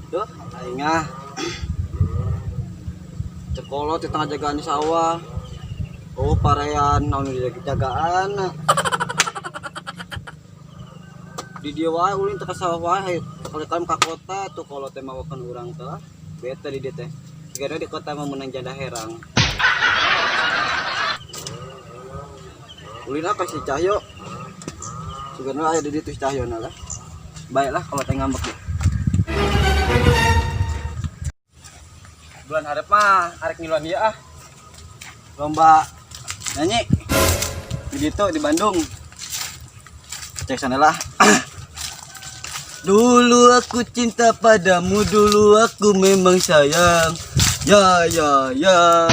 Duh, aing ah. Cekolot di tengah jagaan di sawah. Oh, parean naon jagaan. Di dieu wae ulin teh ka sawah wae, kali-kali ka kota tuh kolot teh mawakeun urang teh. Bete di dieu teh. Sigana di kota mah meunang janda herang. Ulin apa si Cahyo? Sigana aya di dieu tuh si Cahyo na lah. Baiklah kalau teh ngambek deh. Bulan hareup mah arek ngiluan ieu ah. Lomba nyanyi di ditu di Bandung. Cek sana lah. Dulu aku cinta padamu, dulu aku memang sayang. Ya ya ya.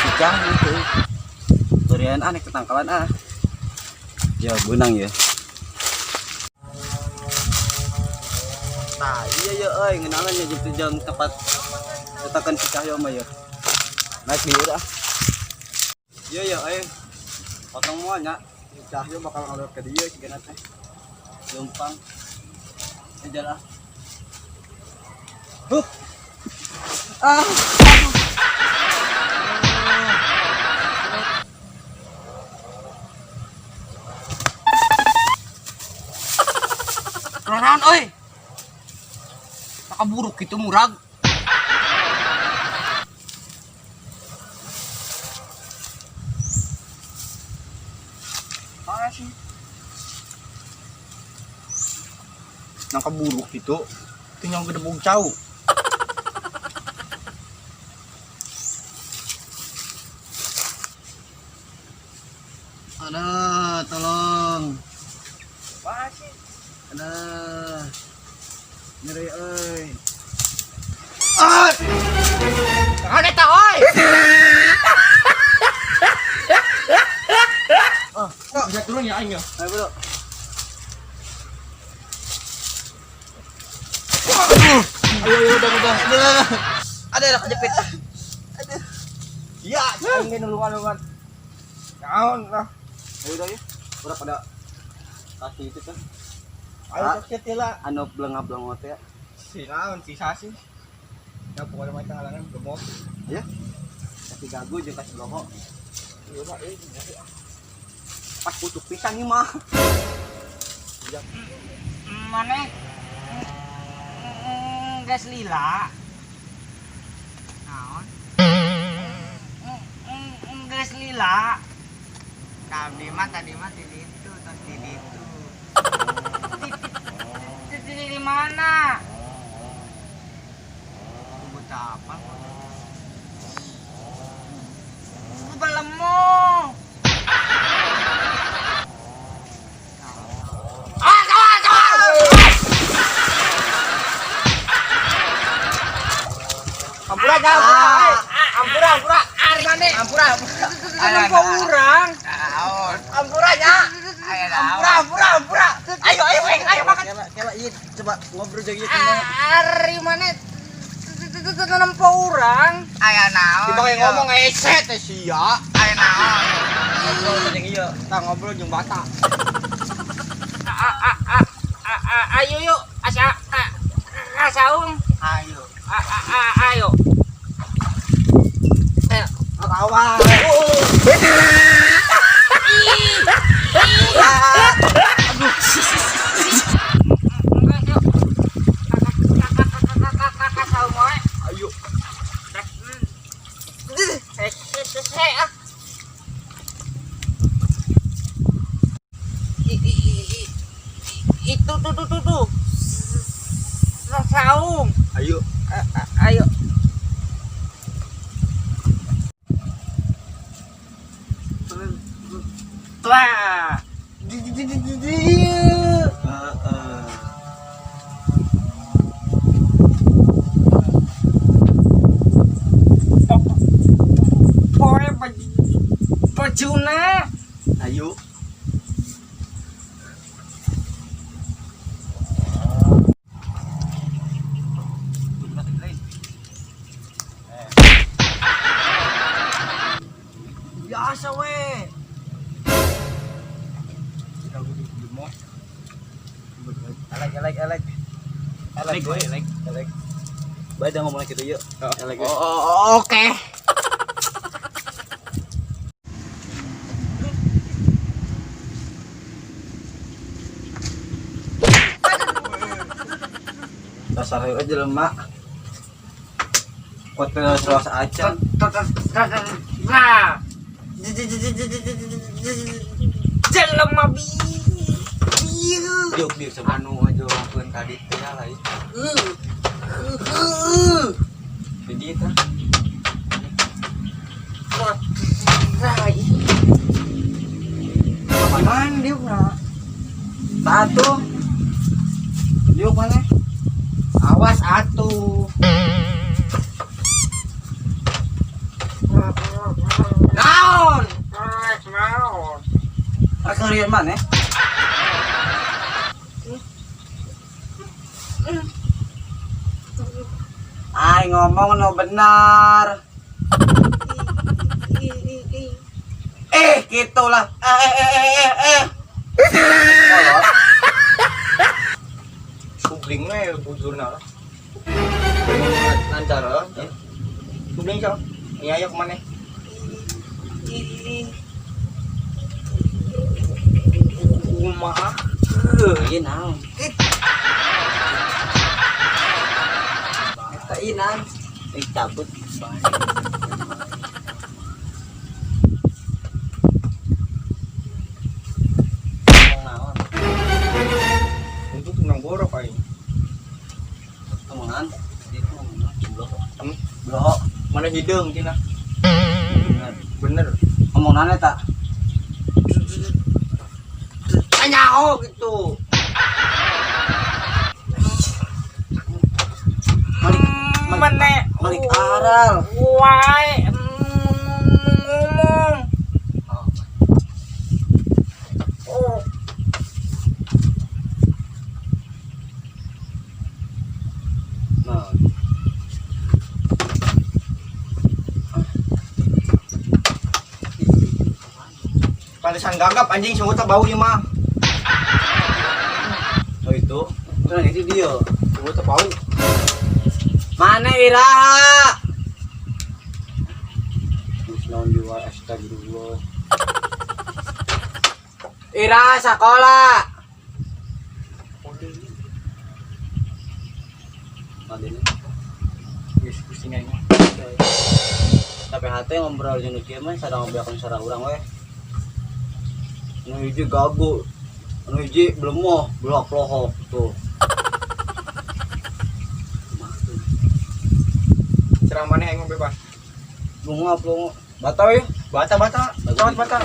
Si Cahyo tuh. Berian aneh ketangkalan ah. Ya benang ya. Nah, iya ya euy, ngenalan ya gitu jam tempat letakan si Cahyo mah ya. Naik liur ah. Iya ya euy. Potong moal nya. Si Cahyo bakal ngalor ke dieu sigana teh. Leumpang. Jalan ah. Hup. Ah, aduh. Naon euy? Maka buruk gitu murag. Mana sih? Nangka buruk gitu, tinggal gedebog cau. Aduh, tolong. Mana sih? Aduh. Nyeri euy. Ah! Naon eta euy? Ah, Bisa turun ya aing ya. Ayo, bro. Ayo ayo udah udah. Aduh. Ada ada kejepit. Iya, aing ge nulungan-nulungan. Naon lah. Ayo udah ya. Udah pada kasih itu tuh. Ayo sok kieu lah. Anu blengah-blengah teh. Si naon si sasi. Ya pokoknya mah ngalangan gemok. Ya. Kasih gagu jeung kasih blongo. Iya mah euy. Pas pucuk pisan ieu mah. Mana geus lila naon geus lila abdi mah tadi mah ti ditu tos ti ditu ti di mana buta apa belemu. Ah, kawan, kawan. Ampura dah, ampura. Ampura, ampura. Ari mane? Ampura, ampura. Nempo urang. Ampura nya. Ampura, ampura, ampura. Ayo, ayo, ayo, ayo makan. Kela kela ieu coba ngobrol jeung ieu kumaha. Ari mane nempo urang. Aya naon? Dipakai ngomong ese teh sia. Aya naon? Ngobrol jeung ieu. Tah ngobrol jeung bata. Ayo yuk, asa asaung. Ayo. Ayo. Awas. Enggak yuk. Kakak saung wae. Ayo. Ah. Itu tuh tuh tuh tuh. Saung. Ayo. Ayo. Wah. Heeh. Poe bajuna. Ayo. Biasa we. Elek elek elek. Elek gue, elek. Elek. Bae dah ngomong gitu yuk. Elek. Oh, oh, oke. Dasar aja jelema. Kuat terus acan. Nah. Jelema bieu. Diuk diuk sama. Anu ngajolongkeun ka ditu ya lain. Di dieu tah. Mana diukna? Satu. Diuk mana? Awas atuh. Naon? Naon? Rek mana? Ay ngomong no benar. Eh, gitulah. Eh eh eh eh eh. Kolot. Kubling we bujurna lah. Lancar lah. Kubling sok. Iya ayo kemana? Kumaha? Iya naon. Eta ieu naon? Eh cabut. Ngomong naon? Untuk tunang borok aing. Ngomongan. Di itu ngomong blok. Hmm? Blok. Mana hideung cenah? Bener. Ngomong naon eta? Nyaho gitu. Malik Mene Malik aral. Wae ngomong. Oh. Nah. Pantesan gagap anjing semua bau ieu mah. Oh itu. Itu nanti dia. Semua bau. Mana Iraha? Terus naon jiwa astagfirullah. Iraha sekolah. Madene. Geus pusing aing mah. Tapi hati ngobrol jeung nu kieu mah sadang ngobrol sareng urang we. Nu hiji gagu. Nu hiji belum blok lohok tuh. Serang mana aing mah bebas. Bunga bunga. Batal ya? Bata bata. Cawat bata.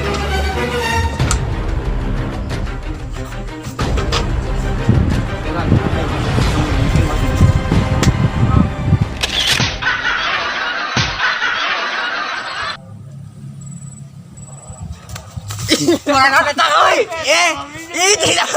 Mana eta euy? Eh, ih tidak.